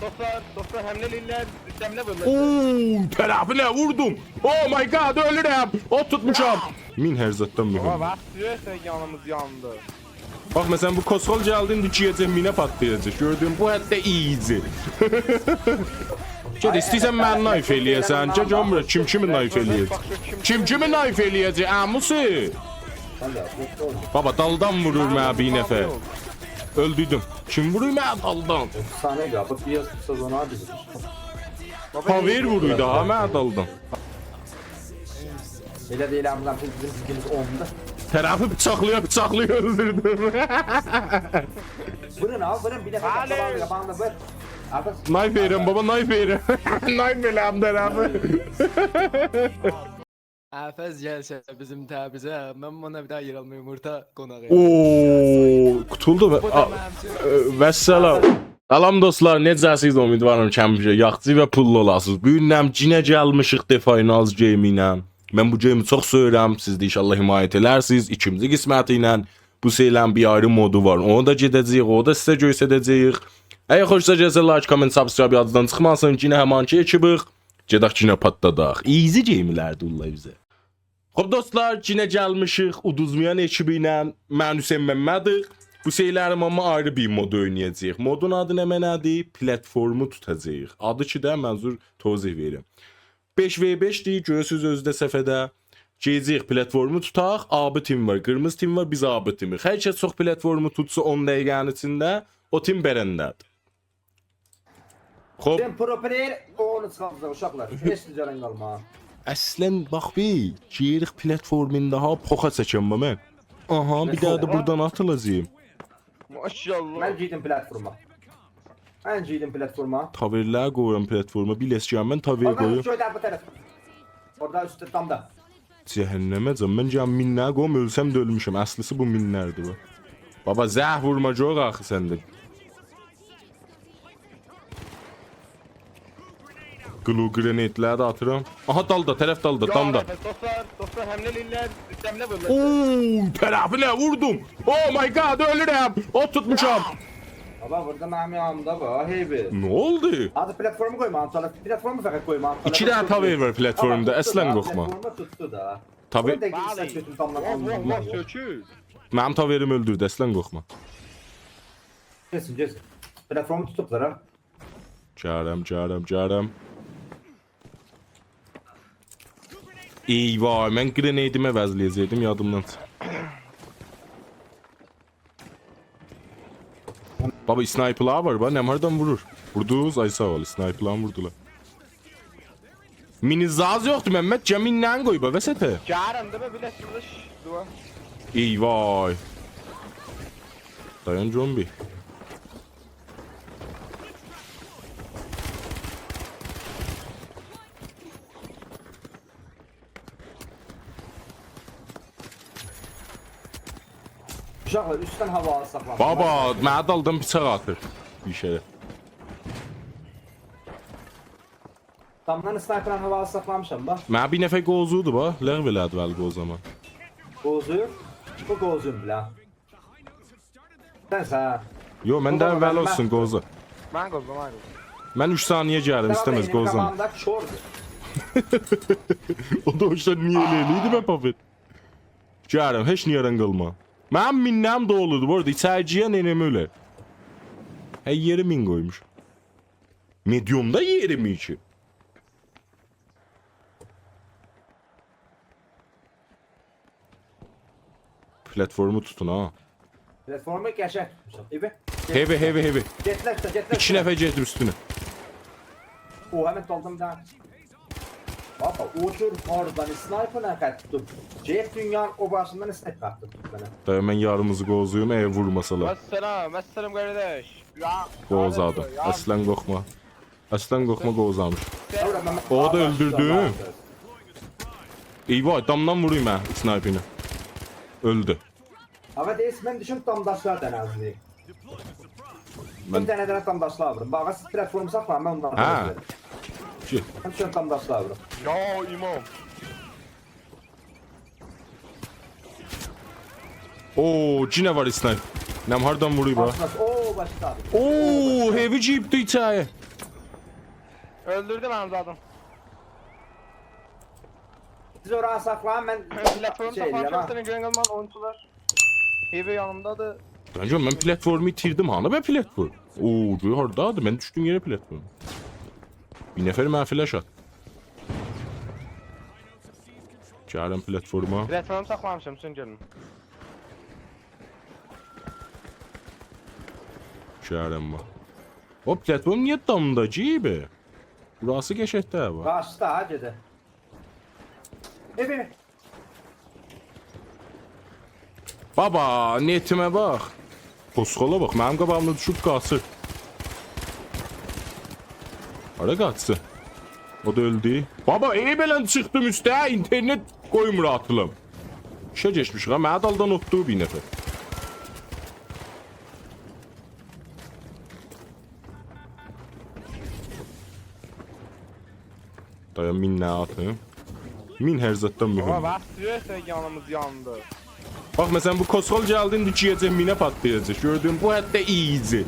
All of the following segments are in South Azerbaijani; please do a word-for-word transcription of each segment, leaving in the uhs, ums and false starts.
دوستلار، دوستلار، حمله ائله‌ییرلر. حمله وورورلار. اوو، طرفینه ووردوم. Oh my God، اؤلورم. اوت توتموشام. مین هر زاددان مهم. بابا، باخ، سوره‌سن یانیمیز یاندی. باخ، مثلا، بو کوسکول گلدی، ایندی گیره‌جک، مینه پاتلایاجاق. گؤردون، بو حتی easy. گل، ایسته‌ییرسن منی نایف ائله‌یه‌سن، گل، گؤروم بورا کیم کیمی نایف ائله‌یه‌جک. کیم کیمی نایف ائله‌یه‌جک، عموسی؟ بابا، دالدان وورور منه بیر نفر. اؤلدوردوم. کیم وورور منه دالدان؟ ثانیه قالیب، بیر آز قیسا زونا بیزیم. پاور وورور دا، ها، منه دالدان. ائله دئییل، آمما بیزیم، بیزیم گیلگیمیز اوندا. طرفی بیچاقلایا، بیچاقلایا اؤلدوردوم. وورون ها، وورون، بیر دفعه بلی. قاباغیندا، قاباغیندا وور. آرتیق نایف وئریرم، بابا، نایف وئریرم. نایف ائله‌ییرم طرفی. افز گلسه بیزیم تبریزه، من بونا بیر دانا ایرانلی یومورتا قوناق ائدرم. اوو، قوتولدو. بو دا آ، منیم اوچون. ائ، والسلام. سلام دوستلار، نئجه‌سیز؟ امیدوارام کی همیشه یاخشی و پوللو اولاسینیز. بو گون هم یئنه گلمیشیک The Finals Game ایله. من بو گیمی چوخ سئویرم، سیز ده ان‌شاءالله حمایت ائلرسینیز. ایکینجی قسمتی ایله بو سری‌نین بیر آیری مودو وار. اونو دا گئده‌جه‌ییک، اونو دا سیزه گؤستره‌جه‌ییک. اگر خوشونوزا گلسه، like، comment، subscribe یاددان چیخماسین. یئنه همان شئی کی، بو گئدک یئنه پاتلاداق. Easy گیم‌لردیر والله بیزه. خوب دوستلار، یئنه گلمیشیک اودوزمایان اکیبی ایله. من حسین ممدیک. بو سری‌لری آمما آیری بیر مود اوینایاجاغیق. مودون آدی نمنه‌دیر؟ پلتفرمو توتاجاغیق. آدی کی ده منظور توضیح وئریم. بئش وی بئشدیر، گؤرورسونوز اؤزو ده صفحه‌ده. گئده‌جه‌ییک پلتفرمو توتاق، آبی تیم وار، قیرمیزی تیم وار، بیز آبی تیمیک. هر کس چوخ پلتفرمو توتسا اون دقیقه‌نین ایچینده، او تیم برنده‌دیر. خوب. سن پرو پلیر، اونو چیخارداجاق اوشاقلار. هئچ نئجه قالما. اصلاً باخ بیر، گیریریک پلتفرموندا ها، پوخا چکم بو من. آها، بیر دنه ده بوردان آتیلاجاغام. ماشاءالله. من گیردیم پلتفرما. من گیردیم پلتفرما. تاورلری قویورام پلتفرما، بیله‌سیز کی من تاور قویوم. گؤر ده بو طرف. اورادا اوستده، دامدا. جهنمه‌جم، من گلم مینلری قویوم، اؤلسم ده اؤلموشم. اصلیسی بو مینلردیر بو. بابا، زهر وورما، گؤر آخی سن ده. گلو گرنیدلری ده آتیرام. آها، دالدا، طرف دالدا، دامدا. دوستلار، دوستلار، حمله ائله‌ییرلر. حمله وورورلار. اوو، طرفینه ووردوم. Oh my God، اؤلورم. اوت توتموشام. بابا، بورادا منیم یانیمدا وار، هئیبی. نه اولدو؟ آدی پلتفرمو قویما، آنتالا. پلتفرمو فقط قویما، آنتالا. ایکی دنه تاور وار پلتفرمدا، اصلاً قورخما. تاورمو توتدو دا. تاور- سون دقیقه سن گؤتون تامدان آلدین. واه، واه، سؤکور. منیم تاوریم اؤلدوردو، اصلاً قورخما. گلسین، گلسین. پلتفرمو توتوبلار ها. گلرم، گلرم، گلرم. ای وای، من گرنیدیمی عوضله‌یه‌جکدیم، یادیمدان چیخدی. بابا، اسنایپرلار وار، باخ، نمنه هاردان وورور. ووردونوز، آی ساغ اول، اسنایپرلاری ووردولار. مینی زاز یوخدور، ممد، جمعینن قوی، باخ، وسطه. گلرم ده، بیر دانا سیویش، دوا. ای وای. دایان، زومبی. اوشاقلار، اوستدن هاوا آلساق، باخ. بابا، منه دالدان بیچاق آتیر. بیر شئیه. دامدان اسنایپرله هاوا آلساق، باخمیشام، باخ. منه بیر نفر قوزودو، باخ. لغو ائله‌دی ولی قوزامی. قوزو؟ بو قوزویوم بیله. سن، سن. یو، من ده، بابا، ولی من اولسون، قوزا. من قوزا، من قوزا. من اوچ ثانیه گلرم، ایسته‌مز، قوزام. قاباغیندا کوردور. او دا اوشاق نییه ائله ائله‌ییردی، من پافت؟ گلرم، هئچ نییه‌دن قالما. منیم مینلریم دولودور، بو آرادا ایچری گیرن انمی اؤلر. هر یئری مین قویموش. مدیومدا اییرمی ایکی. پلتفرمو توتون ها. پلتفرمو قشنگ توتموشام. ایبی. هئوی، هئوی، هئوی. گئتلر اوسته، گئتلر اوسته. ایکی نفر گئدیب اوستونه. او، همین دالدان بیر دنه. بابا، او جور هاردان اسنایپرله خط توتوب. گئدیب دونیانین او باشیندان اسنایپر آتدی منه. دای، من یاریمیزی قوزویوم، اگر وورماسالار. السلام، السلام قارداش. یا، قوزادیم. یا. اصلاً قورخما. اصلاً قورخما، قوزامیش. سن او دا اؤلدوردو. ای وای، دامدان ووراییم هه، اسنایپرینه. اؤلدو. آقا، دئییرسن، من دوشوم دامداشلار دنه‌زینی. من بیر دنه، دنه دامداشلار ووروم. باخ، سیز پلتفرمو ساخلایین، من اوندان، هه، سؤزلری. کی؟ من دوشوم دامداشلار ووروم. یا امام. او، یئنه وار اسنایپ. نم هاردان ووروب ها؟ باشلاس. او، باشلادی. او، هئوی گیریبدی ایچری. اؤلدوردو منیم زادیم. سیز اورانی ساخلایین، من پلاتفورمو شئی ساخلامیشام، ائله‌ییرم، سنه گرنگل من اونچولار. هیوی یانیمدادیر. دانجان، من پلاتفورمو ایتیردیم، هانی به پلاتفورم؟ اوو، گؤر هاردادیر، من دوشدوم یئره پلاتفورم. بیر نفر منه فلش آت. گلم پلاتفورما. پلاتفورمو ساخلامیشام، سن گؤرون. گلم باخ. او پلاتفورم نییه دامدا گیبه؟ بوراسی قشنگ دئییل بو. قاچدی ها، گئده. ائوی. بابا، نتیمه باخ. پوسکولا باخ، منیم قاباغیمدا دوشوب قاچیر. هارا قاچسین؟ او دا اؤلدو. بابا، ائله بئله چیخدیم اوسته، اینترنت قویمور آتیلیم. ایشه گئچمیشیک ها، منه دالدان اوتدو بیر نفر. دایان، مین نه آتیم؟ مین هر زاددان بابا، مهم. بس سوره‌سن، یانیمیز یاندی. باخ، مثلا، بو کوسکول گلدی، ایندی گییه‌جک، مینه پاتلایاجاق. گؤردون، بو حتی ایزی.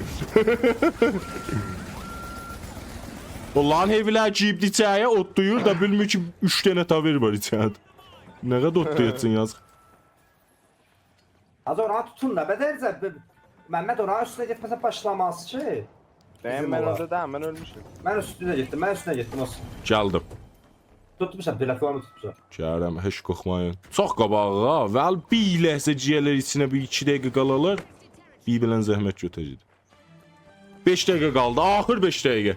اونلارین هئوی‌لری گیریبدی ایچری‌یه، اوتلاییر دا، بیلمیر کی، اوچ دنه تاور وار ایچریده. نه قدر اوتلایاجاقسان، یازیق. آز اورانی توتون دا، بدرجه. ب-، ممد اورانی اوستونه گئتمه‌سه باشلاماز کی. دایم، بیزیم من اولار. اورادا دایم، من اؤلموشوم. من اوستونه گئتدیم، من اوستونه گئتدیم، اولسون. گلدیم. توتموشام، پلاتفورمو توتموشام. گلم، هئچ قورخمایین. چوخ قاباغا، ولی بیر لحظه گیره‌لر ایچینه، بیر ایکی دقیقه قالالار. بیر بئله زحمت گؤته‌جک. بئش دقیقه قالدی، آخیر بئش دقیقه.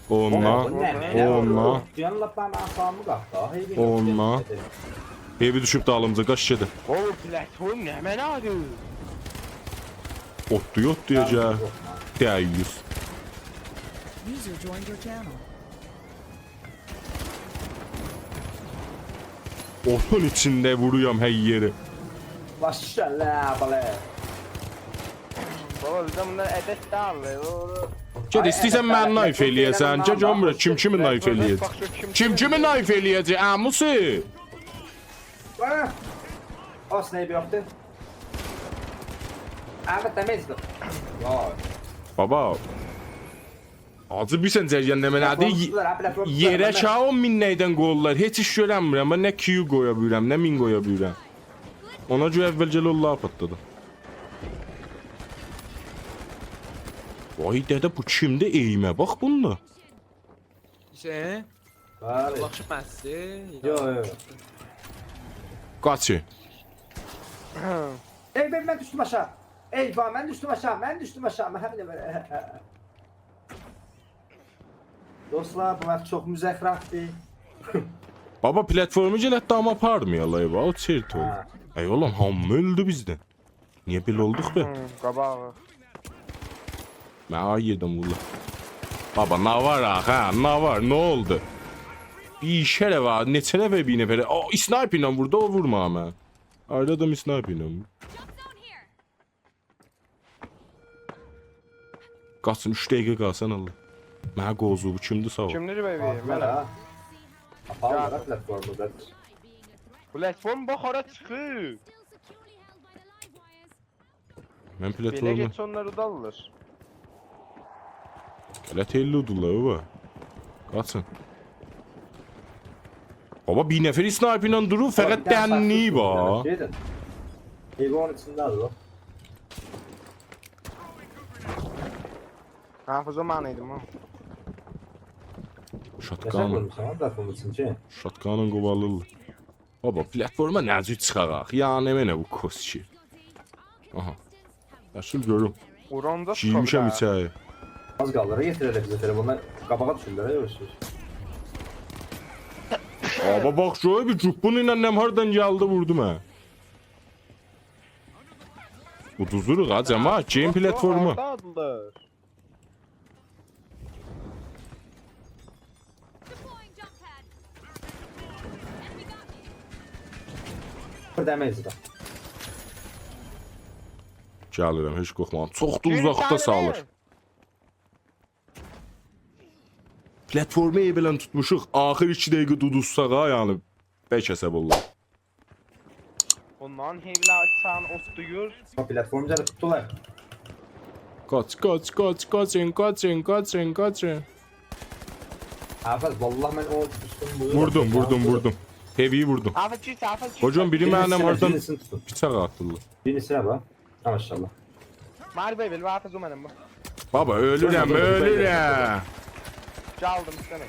اونلا، بو نه، نه، نه، اونلا، اولور؟ دئین لاپ منیم اعصابیمی قاخدی ها، هئی، اونلا. هئوی دوشوب دالیمجا، قاچ گئدین. او پلاتفورم نمنه‌دیر؟ اوتلویا، اوتلویا گل. دیوز. User joined your channel. اوتون ایچینده وورویام هر یئری. ماشاءالله، بله. بابا، بیزده بونلار عدد دئییل، او، او. گل، ایسته‌ییرسن منی نایف ائله‌یه‌سن، گل، گل بورا، کیم کیمی نایف ائله‌یه‌جک؟ کیم کیمی نایف ائله‌یه‌جک، عموسی؟ آه! او اسنایپر یوخدور. احمد، دمیج وای. بابا. حاجی، بیلسن جریان نمنه‌دیر؟ پلاتفورم توتولور، ها، پلاتفورم یئره توتولور. چاو مین نه‌یدن قویورلار، هئچ ایش گؤرنمیرم. من نه کیو قویا بیلیرم، نه مین قویا بیلیرم. اونا گؤره اولجه لوللاری پاتلادیم. وای دده، بو کیمدی؟ ائیمه باخ بوندا. حسین، بله. باخیشی بسدی. یو، یو، یو. قاچین. ای، ای، من دوشدوم آشاغی. ای، وای، من دوشدوم آشاغی، من دوشدوم آشاغی. من همین ائله. دوستلار، بو مپ چوخ مزخرفدیر. بابا، پلاتفورمو گل حتی آمما آپارمایالار، ای، او چرت اولدو. ها. ای، اوغلوم، هامی اؤلدو بیزدن. نییه بئله اولدوق به؟ هم، قاباغی. من آی یئدیم، والله. بابا، نه وار آخی، هه؟ نه وار؟ نه اولدو؟ بیر شئره وار، نئچه نفر بیر نفره؟ آ، اسنایپرله ووردو، او وورمور منه. آیری آدام اسنایپرله ووردو. قاچین، اوچ دقیقه قالسان، الله. منه قوزو، بو کیمدیر، ساغ اول؟ کیمدیر، بئبی؟ آپاریللار، منم. ها. آپاریللار، پلاتفورمدا. پلاتفورم باخ، هارا چیخیر. من بئله پلاتفورما. گئتسه اونلار اوداللار. غلط ائله‌دیلر، بابا. قاچین. بابا، بیر نفر اسنایپرله دورور، فقط دنله‌ییب ها. گئدین. ائوین ایچینده‌دیر او. حافظه من ایدیم ها. نئچه شاتگان. وورموسان، پلاتفورمون ایچینده؟ شاتگانین قووالیر. بابا، پلاتفورما نه جور چیخاق؟ یا نمنه بو کوسکی. آها. یاشیل گؤروم. اوراندا گیرمیشم ایچری. آز قالیر، یئتیره‌لر بیزه تلفونلار. قاباغا دوشورلر، یاواش یاواش. بابا، باخ، گؤر بیر گوپپون ایله نم هاردان گلدی، ووردو منه. اودوزوروق ها، جماعت، گئدین پلاتفورما. هاردادیلار؟ بیر دمیج ده. گلیرم، هئچ قورخما. چوخ دا اوزاقدا سالیر. پلاتفورمو ائله بئله توتموشوق. آخیر ایکی دقیقه دودوزساق ها، یعنی. بلکه سبب اوللار. اونلارین هئیولری آچان اوتلویور. ها، پلتفرمو جلب توتدولار. قاچ، قاچ، قاچ، قاچین، قاچین، قاچین، قاچین. حافظ، والله من او دوشدوم، بو ووردوم، ووردوم، ووردوم. هئوی‌یی ووردوم. حافظ، گیر، حافظ، گیر. هوجام، بیری منیم اوردان بیرینی توتون. بیچاق آتدیلار. بیرینی سینه باخ. ها، ماشاءالله. ماری بی، بل، حافظ، او منیم، باخ. بابا، اؤلورم، اؤلورم، اؤلورم. گلدیم، ایسته‌مه.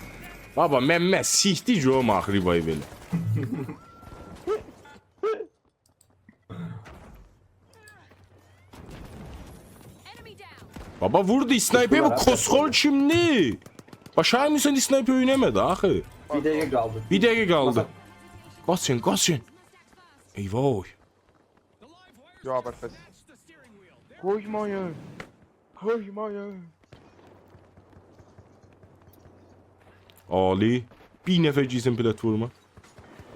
بابا، من، من سیکدی کی، او ماخ ریوایو ائله. بابا، ووردو اسنایپر، بو کوسخول کیمدی؟ باشارمیرسان اسنایپر اویناما دا آخی. بیر دقیقه قالدی. بیر دقیقه قالدی. قاچین، قاچین. ای وای. یا، بس، بس. قویمایین. قویمایین. عالی. بیر نفر گیرسین پلتفرما.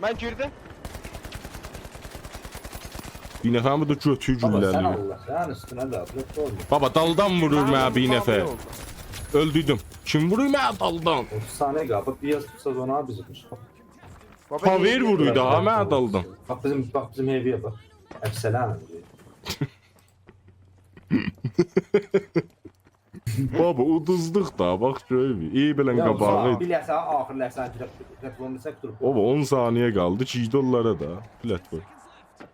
من گیردیم. بیر نفر بو دا گؤتو گولله‌لیر. بابا، سن الله، سن اوستونه ده، بلوک اولما. بابا، دالدان وورور منه بیر نفر. اؤلدوردوم. کیم وورور منه دالدان؟ اوتوز ثانیه قالدی، بیر آز توتساز اونا بیزیمیش. بابا، تاور هئوی‌یه وورور دا، ها، منه دالدان. باخ، بیزیم، باخ، بیزیم هئوی‌یه باخ. افسانه. بابا، اودوزدوق دا، باخ گؤر بیر. ای، بئله قاباغی. یوخ، بیر لحظه، آخیر لحظه، گیرک، گیرک، بونو سک دوروب. بابا، اون ثانیه قالدی، گیردی اونلارا دا. پلتفرم.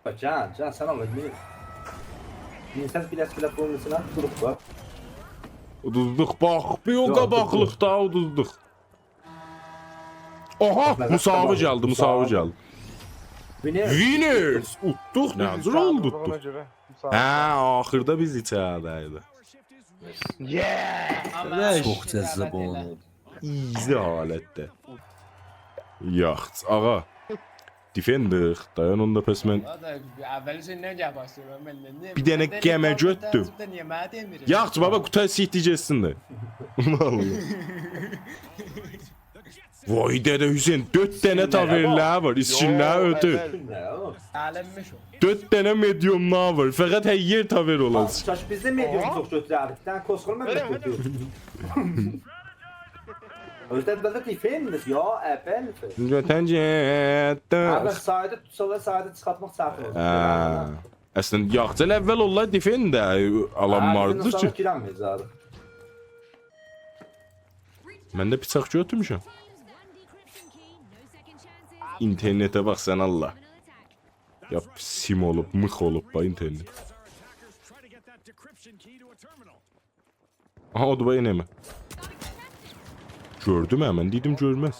باخ، جان، جان، سن الله، بیر، بیر سس بیر لحظه پلتفرمون اوستونه دوروب، باخ. اودوزدوق، باخ، بیر او قاباقلیق دا اودوزدوق. آها، مساوی گلدی، مساوی گلدی. وینر. وینرز، اوتدوق، نه جور اولدو، اوتدوق؟ هه، آخیردا بیز ایچریده‌یدیک. چوخ جذاب اولدو. ایزی حالتده. یاخچی، آغا. دیفندر، دایان اوندا پس من. اولا دا، اولی سندن گل باشلاییم، من، من، من، بیر دنه قمه گؤتدوم. یاخچی، بابا، قوتار سیکدیر گئتسین ده. والله. وای دده حسین، دؤرد دنه تاورلر وار، ایسکینلر اؤتور. دؤرد دنه مدیوملار وار، فقط هر یئر تاور اولاجاق. چاش، بیز ده مدیوم چوخ گؤتورردیک. بیر دنه کوسکول من گؤتوردوم. اؤزو ده بئله دیفندر، یا، اول. گؤتن گئتدی. هه، بس سایدی توتسالار، سایدی چیخارتماق چتین اولور. هه. اصلینده، یاخچی، ائله اول اونلار دیفندر آلان واردی کی. هه، بیز ایندی سونرا گیرنمه‌یه‌جه‌ییک. من ده بیچاق گؤتورموشم. اینترنته باخ سن، الله. یا سیم اولوب، میخ اولوب، باخ، اینترنت. آها، او دا باخ، انمی. گؤردوم هه، من دئدیم گؤرمز.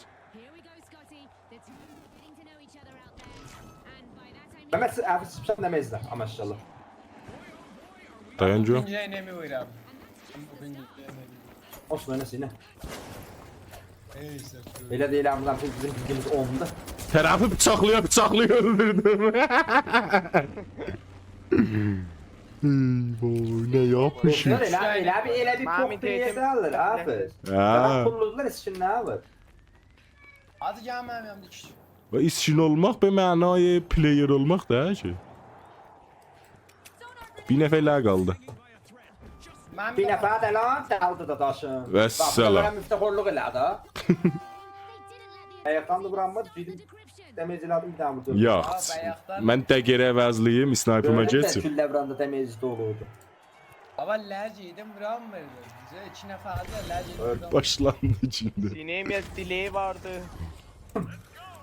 ممد، سیز، عفو، سیز، سن ده مزده، آما انشاءالله. دایان، گؤر. بوگون یئنه انمی وورورام. بوگون یئنه انمی. اولسون، اویناسین، نه؟ ائله دئییل، آمما بیز، بیزیم بیلگیمیز اوندور. طرفی بیچاقلایا، بیچاقلایا اؤلدوردوم. ای وای، نه یاپمیشیق. ائله، ائله بیر، ائله بیر پوخ پلیر آلیر، حافظ. هه. طرف پوللودولار، اسکینلر آلیر. هادی گل منیم یانیمدا ایکی. و اسکین اولماق به معنای پلیر اولماق دا کی. بیر نفر ائله قالدی. من بیر نفر ده لان، دالدی دا داشین. والسلام. باخ، بونلارا مفته‌خورلوق ائله ده. آیاقدان دا وورانمادی، گیردیم. دمیج ائله‌دیم، بیر دنه ووردوم. یوخ. آ، بایاقدان. من دقیقه عوضلی‌یم، اسنایپیما گئچیم. گؤردون ده، گولله ووراندا دمیج ده اولوردو. بابا، لج یئدیم، وورانمیردی. بیزه ایکی نفر ده لج یئدیم، وورانمیردی. باشلاندی ایچینده. سینه‌یه بیر دله‌یی واردی.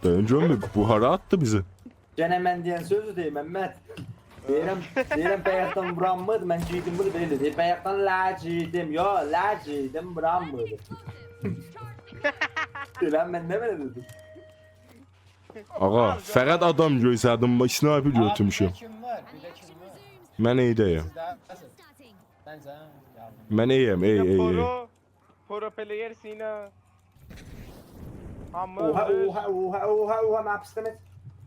دایان، گؤرمور، بو هارا آتدی بیزی؟ گئنه من دئین سؤزو دئییم، ممد. دئییرم، دئییرم، بایاقدان وورانمیردی، من گیردیم بورا، بئله دئییر. بایاقدان لج یئدیم، یا، لج یئدیم، وورانمیردی. ائله من نه بئله دئدیم؟ آغا، فقط آدام گؤرسدیم، باخ، اسنایپر گؤتورموشم. آ، بیر ده کیم وار؟ بیر ده کیم وار؟ من ائیده‌یم. سیز ده، سن، سن، گلدین. من ائییم، ائی، ائی، ائی. پرو، پرو پلیر سینا. آمما اوها، اوها، اوها، اوها، اوها، من پیستم ائت.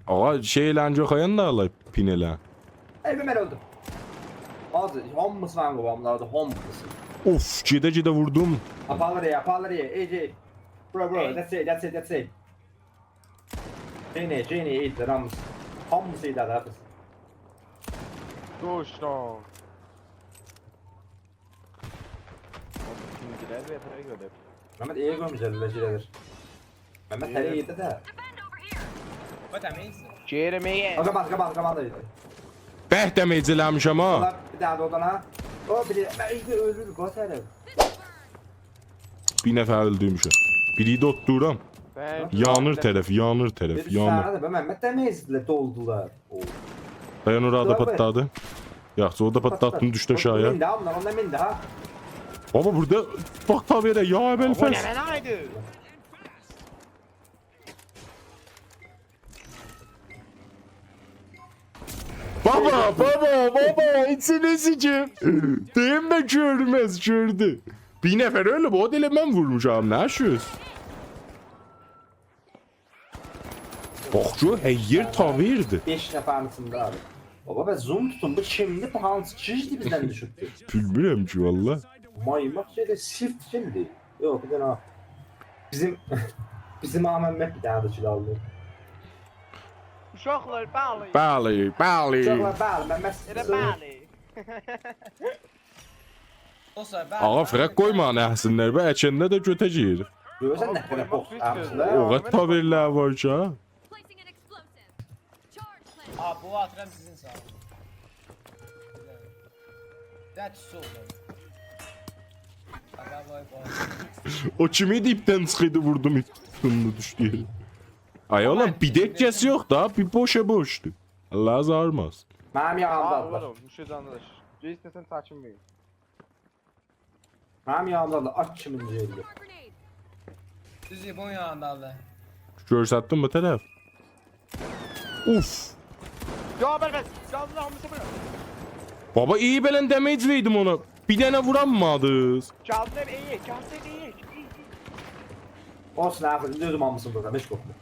آغا، شئی ائله، آنجاق آیان دا آلای، پین ائله. ائله من اؤلدوم. آز، هامیسی منیم قاباغیمدادی، هامیسی. اوف، گئده-گئده ووردوم. آپاریر، آپاریر، ائی، ائی. Bro, bro, that's it, that's it, that's it. جینی، جینی، ایدی، هامیسی. هامیسی ایدی، هامیسی. دوشدوم. کیم گیرر، بهتره گؤرر. ممد، ائیه قویموش، ائله گیرر. ممد، هر یئرده ده. تمیز. گیرمه‌یه. آقا، باخ، باخ، باخ، باخ. به دمیج ائله‌میشم ها. بیر دنه ده اودان ها. او، بیری، من ایندی اؤلور، قوی طرف. بیر نفر اؤلدورموشم. بیری ده اوتدورام. بن یانیر طرف، یانیر طرف، بیر یانیر. ساعته به، ممد دمیجله دولدولار. او. دایان، اورا دا پاتلادی. یاخشی، او دا پاتلاتدین، دوشدو آشاغییا. مین ده، اونلار، اونلار مین ده ها. بابا، بورادا باخ، تاوره، یا ابوالفضل. بو نه، نه، نه ایدی؟ بابا، بابا، بابا، ایچینی سیکیم. دئییم ده گؤرمز، گؤردو. بیر نفر اؤلوب، او دا ائله من وورموشام، نه شوز؟ باخ کی، هر یئر تاوردی. بئش نفرین ایچینده آبی. بابا، به زوم توتون، بو کیمدی، بو هانسی کیشیدی بیزدن دوشوبدو؟ بیلمیرم کی، والله. مایماق شئیده، شیفت کیمدی؟ یوخ، بیر دنه بیزیم، بیزیم آممت بیر دنه ده کیل آلدی. اوشاقلار، بلی. بلی، بلی. اوشاقلار، بلی، من، من ائله سیزی بلی. او سیرا بلی، آقا، بلی، فرق بلی. قویما، نهسینلر، به اکنده ده گؤته گیریر. گؤرورسن نه قدر بوخ، قویماق آخیردا. پیسدیر. او قدر تاورلر وار کی، ها. Placing an explosive. Charge planted. آ، بو آتیرام سیزین ساغینیزا. That's so good. آقا، وای، وای. او کیم ایدی، ایپدن چیخیردی، ووردوم، ایپ دوشدو، دوشدو یئره. آی، اوغلوم، بیر دقیقه‌سی یوخ دا، بیر بوشا بوشدو. الله زارماز. منیم یانیمدا آ، آدیلار. اوغلوم، بیر شئی جانداش. گئت ایسته‌سن، چکینمه‌یین. منیم یانیمدا آدیلار، آت کیمین یئری. دوز، بونون یانیندا آدیلار. گؤرستدیم بو طرف. اوف. یا ابوالفضل، جانلی آلمیشام بونو. بابا، ایی بئله دمیج وئردیم اونا. بیر دنه وورانمادینیز. جانلی ایی، جانلی ایی. اولسون، آخیریندا اؤزوم آلمیشام بورادا، هئچ قورخما.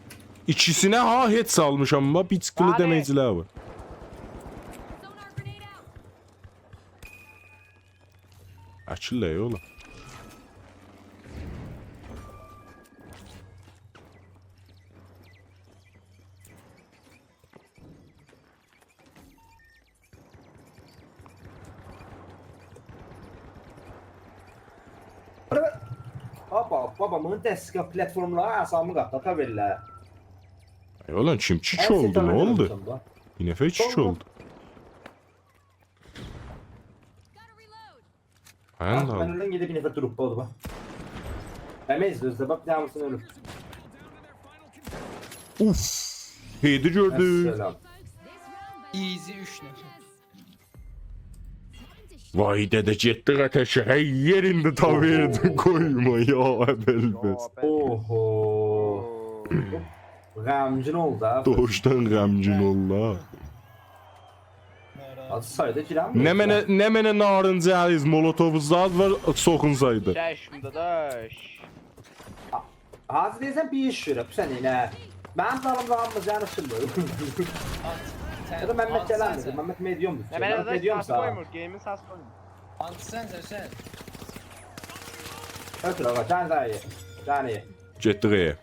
ایکیسینه ها، هئچ سالمیشام، باخ، بیر چیخیلی بلی. دمیجلر وار. اکیللر، اوغلوم. بابا، بابا، بونون دستگاه پلتفرملاری اعصابیمی قاتدی، آتا وئرله. ای اوغلان، کیم کیک اولدو، نه اولدو؟ بیر نفر کیک اولدو. هه، آه، نه من اولدو؟ اؤلدوم، یئنه بیر نفر دوروب، اولدو، باخ. دمیج اؤزو ده، باخ، بیر دنه وورسون، اؤلور. اوف. هئدی گؤردو. السلام. Easy اوچ نفر. وای دده، گئتدیک آتشه. هر یئرینده تاوردین، اوهو. قویما، یا ابوالفضل. اوهو. غمگین اولدو ها. دوغوشدان غمگین اولدو ها. حاجی، سایدا گیرنمیر. نمنه، نمنه نارنجی الیز، مولوتوفوز زاد وار، سوخون سایدا. چشم داداش. حاجی، دئییرسن بیر ایش گؤرک، سن ائله. منیم دالیمدا هامیمیز یانیشیرلار. آت، سن، یا دا ممد آت، سن، گلنمیر، سن. ممد مدیوم. نه، من ممد ده مدیوم ساعتی ساغ. قویمور، گیمین سسی قویمور. آت، سن، سن، سن. اؤتور آقا، سن ده یئ. سن یئ. گئتدیک ائیه.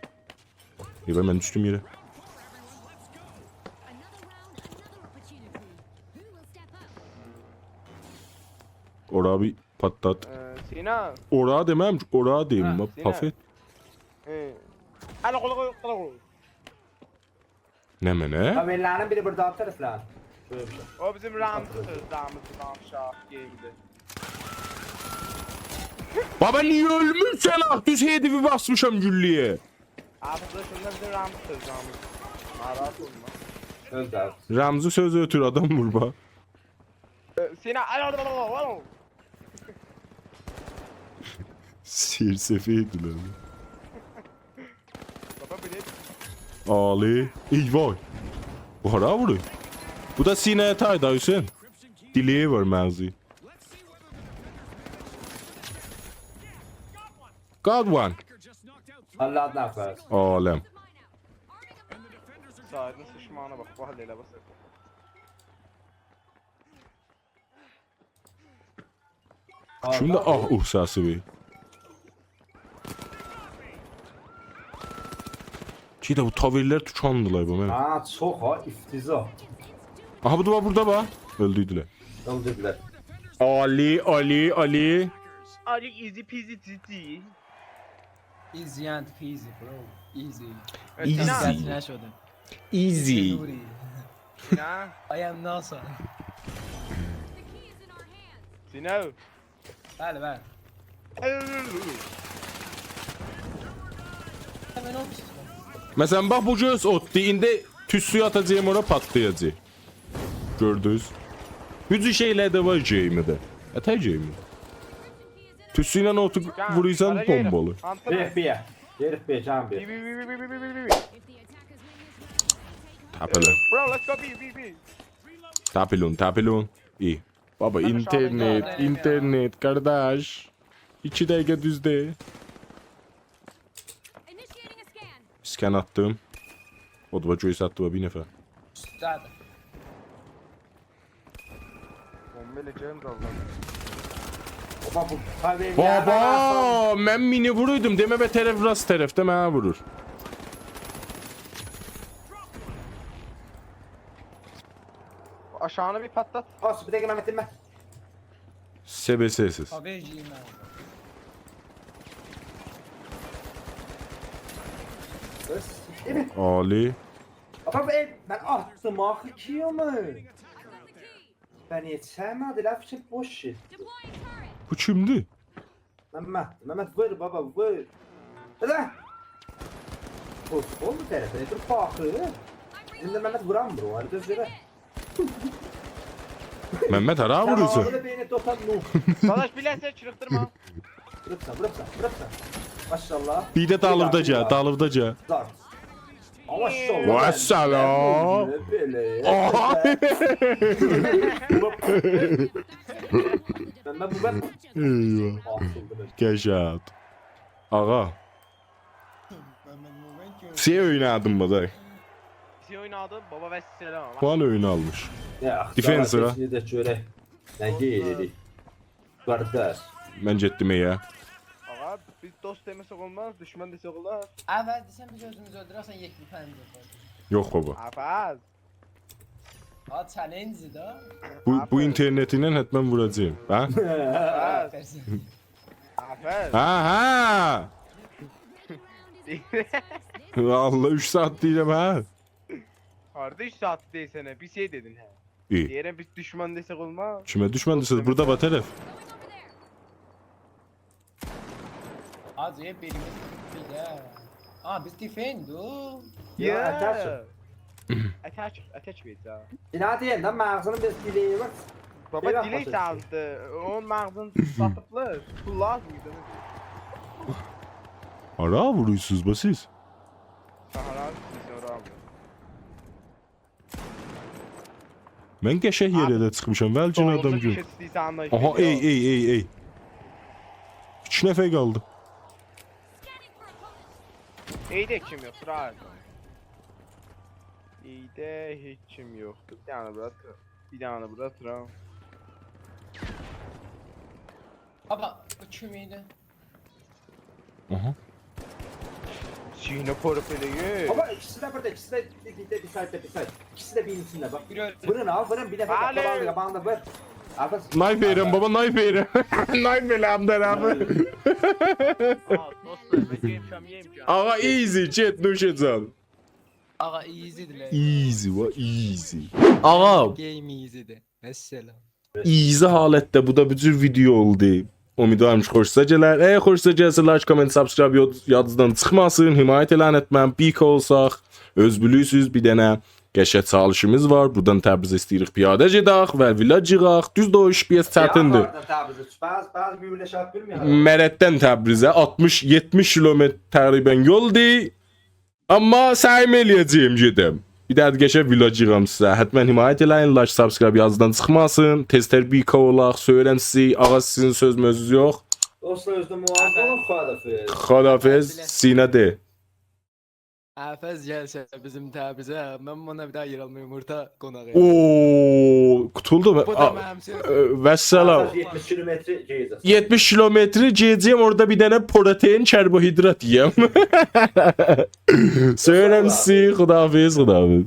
ائیوه، من دوشدوم یئره. اورا بیر پاتلات. ائ، سینا. اورا دئمم، اورا دئییم، هه، باخ، سینا. پافئت. هه. هله قولا قوی، قولا قوی. نمنه؟ تاورلرین بیری بورادا، آلت طرفلر. بؤیوک بیر شئی. او بیزیم رمزی سؤز، رمزی، رمز شاه گیمدی. بابا، نییه اؤلمورسن؟ آخ، دوز هئدیفی باسمیشام گولله‌یه. آبی، بو شوندا بیزیم رمزی سؤز، رمز. ناراحت اولما. اؤل ده. رمزی سؤزو اؤتور، آدام وور، باخ. ائ، سینا، آلو، آلو، آلو، آلو. سیرسفیدیلر. بابا، بو نه؟ عالی. ای وای. بو هارا وورور؟ بو دا سینه‌یه تای دا، حسین. دیله‌یی وار مغزی. Got one. الله نفس. عالم. سایدین سیچماغینا باخ، باخ، ائله باخ. کیمدی آه اوه سسی بیر؟ کی ده بو تاورلر توکاندیلار بو، من. ها، چوخ ها، افتضاح. آها، بو دا وار، بورادا وار. اؤلدوردولر. اؤلدوردولر. عالی، عالی، عالی. عالی، easy peasy جی جی. Easy and peasy, bro. Easy. Easy. That's natural. Easy. Nuri. نه؟ I am NASA. سینو. بلی، بلی. من او پیس. مثلا، باخ، بو گؤز اوتدو. ایندی توستویو آتاجاغام اورا، پاتلایاجاق. گؤردونوز؟ بو جور شئیلر ده وار گیمده. اتر گیمده. توستو ایله اوتو وورورسان، بومبالی. هانتر. F B. Herif be, can بی bir. بی بی بی بی بی بی بی بی. تپیلون. Bro, let's go B, B, B. تپیلون، تپیلون. ای. بابا، من اینترنت، آشاغیدان اینترنت، قارداش. ایکی دقیقه دوز دئ. Initiating a scan. اسکن آتدیم. او دا گؤی ساتدی بیر نفر. اوستده‌دیر. بومبا ائله گلمز آللاه. Baba bu. بابا، من مینی ووروردوم. دئمه به طرف راست طرفده منه وورور. آشاغینی بیر پاتلات. Olsun, bir dakika Mehmet dinle. سه به سه سیز. آبی، گیرمه. Kız, değil mi? عالی. Baba, e, ben attım ah, iki ama. Ben yetişemedi, laf için boş şey. Deploying turret. بو کیمدیر؟ Mehmet, Mehmet vur baba, vur. Hadi. Olsun, oldu tarafı, dur bakı. Şimdi Mehmet vuramıyor, o halde üzere. ممد، هارا وورورسان؟ Tamamını beyni total noob. داداش، بیر لحظه چیریقدیرما. Vurursan, vurursan, vurursan. Maşallah. بیر ده دالیودا گل، دالیودا گل. Zart. Maşallah. والسلام. Böyle. آها. Ben, ben bu ben. ایوه. Atıldı. قشنگ. آقا، من، من، من، من، سه اوینادیم بو دا. سی اوینادیم، بابا، والسلام. پوان اویون آلمیش. Ya, Defense sana var. sesini de şöyle. Ne giydi? Kardeş. من گئتدیم ائیه. آقا، بیز دوست دئمه‌سک اولماز، دوشمن دئسک اولار. عوض دئسن بیز اؤزوموزو اؤلدورک، سن یئتمیش پنج یاپار. یوخ، بابا. عوض. ها، challenge دا. بو، بو اینترنتی ایله حتما ووراجاغام. هه؟ عوض. آفرین. عوض. هه، هه. والله اوچ ساعت دئییرم، هه؟ هاردا اوچ ساعت دئییرسن، بیر شئی دئدین، هه. ای. دئییرم، بیز دوشمن دئسک اولماز. کیمه دوشمن دئسز؟ بوردا باخ طرف. حاجی، بیریمیز بیر ده. آ، بیز defend او. Ya, atak. اتک، اتک وئره‌جک. Bina diyen lan mağazanın bir dileği var. بابا، Eyvah, دیلک başa سالدی. اونون مغزینی ساتیبلار. پول لازیم ایدی. هارا وورورسونوز بو سیز؟ سهارا بیز اورا آلمیریق. من قشنگ یئره ده چیخمیشام، ولکن آدام گؤر. آها، ای، ای، ای، ای. ایکی نفر قالدی. ایده کیم یوخدور، آی. ایده هئچ کیم یوخدور. بیر دنه بورا آتیرام. بیر دنه بورا آتیرام. بابا، بو کیم ایدی؟ آها. سینه پروفیلی. Baba ikisi de burada, ikisi de bir, bir, bir side, bir side. İkisi de birinin içinde bak. بیر اؤلدو. Vurun abi, vurun, bir nefes Hadi. Kabandı, kabandı, vur. Abi. نایف وئریرم، بابا، نایف وئریرم. نایف وئریرم، دئییرم. آ، دوستلار، من گئیمشم، یئیمشم. آقا، easy، گئت، نوش جان. آقا، easy دیر. Easy، وا، easy. آقا، Game easy دیر. والسلام. easy حالتده بو دا بو جور ویدئو اولدو. امیدوارم کی، خوشوزا گلر. اگر خوشوزا گلسه، like، comment، subscribe یاد-، یادینیزدان چیخماسین. حمایت ائله‌یین، حتما بیک اولساق. اؤز بیلیرسینیز، بیر دنه قشنگ چالشیمیز وار. بوردان تبریزه ایسته‌ییریک پیاده گئدک و ویلاج ییغاق. دوزدور، او ایش بیر آز چتیندیر. Bazı, bazı bir bile şart bilmiyor. مرندن تبریزه آلتمیش، یئتمیش کیلومتر تقریبا یولدور. آمما سعیمی ائله‌یه‌جه‌یم گئدم. بیر دنه قشنگ ویلاج ییغام سیزه. حتما حمایت ائله‌یین، like، subscribe یادینیزدان چیخماسین. تزتر بیک اولاق، سؤیورم سیزی، آقا سیزین سؤز مؤزونوز یوخ. Dostlar özde muhabbet olun, خداحافظ. خداحافظ، سینا دئ. عفض گلسه بیزیم تبریزه، من بونا بیر داها یئرآلما یومورتا قوناق ائدم. اوو، قوتولدو. بو دا آ، منیم سؤزوم. ائ، والسلام. Yetmiş kilometre gideceğiz. یئتمیش کیلومتری گئده‌جه‌یم، اورادا بیر دنه پروتئین، کربوهیدرات یئیم. سؤیورم سیزی، خداحافظ، خداحافظ.